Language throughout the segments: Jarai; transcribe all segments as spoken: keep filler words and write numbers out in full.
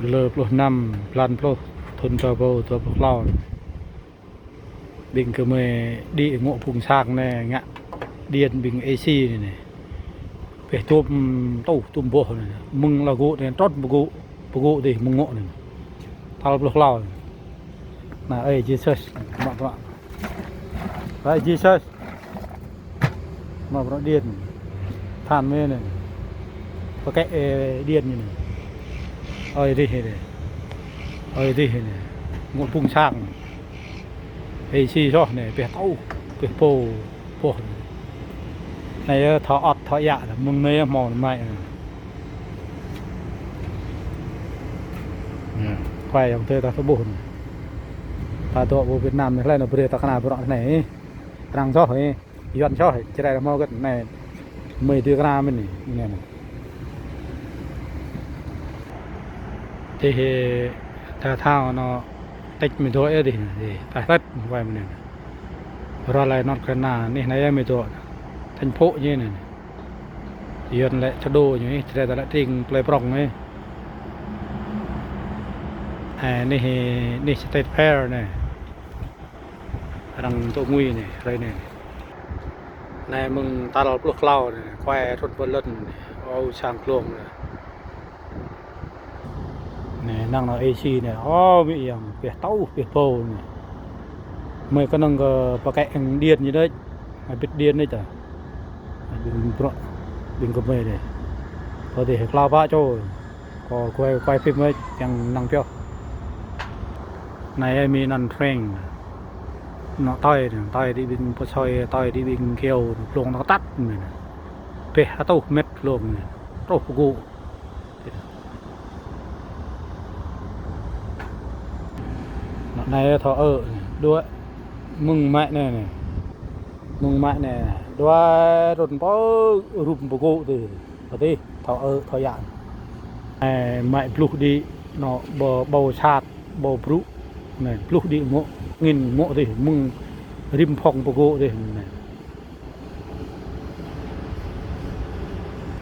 Lơ pluh năm, blan pluh, thun dua rơbâo dua pluh klâo. Ƀing gơmơi đĭ ngŏ phung sang anai ngă điện ƀing A C anai anai. Pĕ tum tuh, tum boh anai. Mơ̆ng lŏn gŭ anai, trŏt pơgŭ, pơgŭ dih mơ̆ng ngŏ anai. Tal pluh klâo anai. Anai, ơi Jesus, mă bruă. Ơi Jesus. Mă bruă điện. Than mơi anai. Pơkĕ, ơ, điện anai. Ơi dih anai. Ơi dih anai. Ngŏ phung sang. Ơi si soh anai, pĕ tuh, pĕ pô, pô. Anai yơh thâo ăt, thâo iă, mơ̆ng anai yơh hmâo anai mơ̆n. Anai, kuai ayŏng adơi ta tơƀuh anai. Ta dŏ pơ Việt Nam anai, hlơi anŭn brơi ta kơna bruă anai. Arăng soh, ơ. Yuan soh, čơrai hmâo gĕt anai. Mơi tui kơna mơ̆n anai, anai anai. Tih ta thâo anŭn tĕč mơi dŏ yơh tih, tih, ta tĕč wai mơ̆n anai. Ră lĕ North Carolina, anai anai yơh mơi dŏ. Thành phố ñu anai anai. Yuan lĕ thủ đô ñu, čơrai ta lĕ tring plơi prŏng anai. Anai, anai State Fair anai. Arăng dŏ ngui anai, hrơi anai. Anai mơ̆ng tal pluh klâo anai, kuai trŭn pơ lŏn anai, ơ sang glông anai. Anai, năng anai A C anai, ơ, mơi ayŏng, pĕ tuh, pĕ pô anai. Mơi kơnơ̆ng kơ pơkĕ điện ñu đôč, abit điện đôč ta. Ƀing bruă, ƀing gơmơi anai. Pơ dih klao pă čô. Kâo kuai, kuai phim mơi kiăng năng pioh. Anai mơi anŭn train. Anŭn tơi, tơi đĭ ƀing pơsoi, tơi đĭ ƀing kiêu, glông anŭn tăt mơi anai. Pĕ hơtuh mĕt glông anai. Truh pơgŭ. Anŭn anai thâo ơ, đuaĭ mơ̆ng mă anai anai. Mơ̆ng mă anai, đuaĭ trŭn pơ rŭm pơgŭ tih. Pơ dih, thâo ơ, thâo iă. Anai, mă bluh đĭ, anŭn ƀâo, ƀâo sat, ƀâo brŭ. Anai, bluh đĭ ngŏ, angin ngŏ tih, mơ̆ng rĭm phŏng pơgŭ tih. Anai.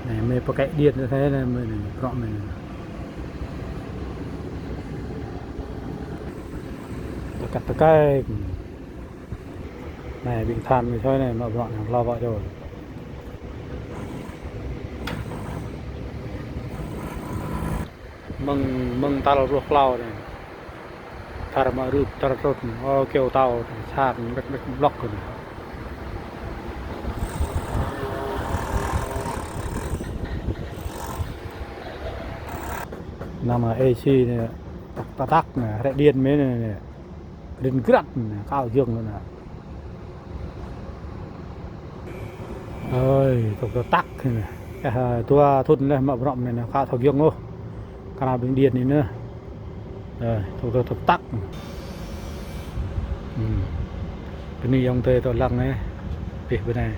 Anai, mơi pơkĕ điện anai, anai, mơi anai, bruă mơi anai. Tơkăt tơkai. Anai, ƀing than mơi soi anai, mă bruă anai, klao pă čô. Mơ̆ng, mơ̆ng tal pluh klâo anai. Tar mă rŭp, tar trŭn, ơ, kiêu tao, sat, ƀĕk, ƀĕk, blŏk anai. Năng A C anai, tăk, tăk, tăk anai, hrĕ điện mơi anai, anai. Rin grăt anai, kâo giŏng anai. Ơi, tŏk tŏk tăk anai. Ơ, dua thŭn laih mă bruă mơi anai, kâo thâo giŏng ôh. Kơnang ƀing điện anai anai. Ơi, tŏk tŏk tŏk tăk. Hm. Bơni ayŏng adơi dŏ lăng anai. Pih bơnai.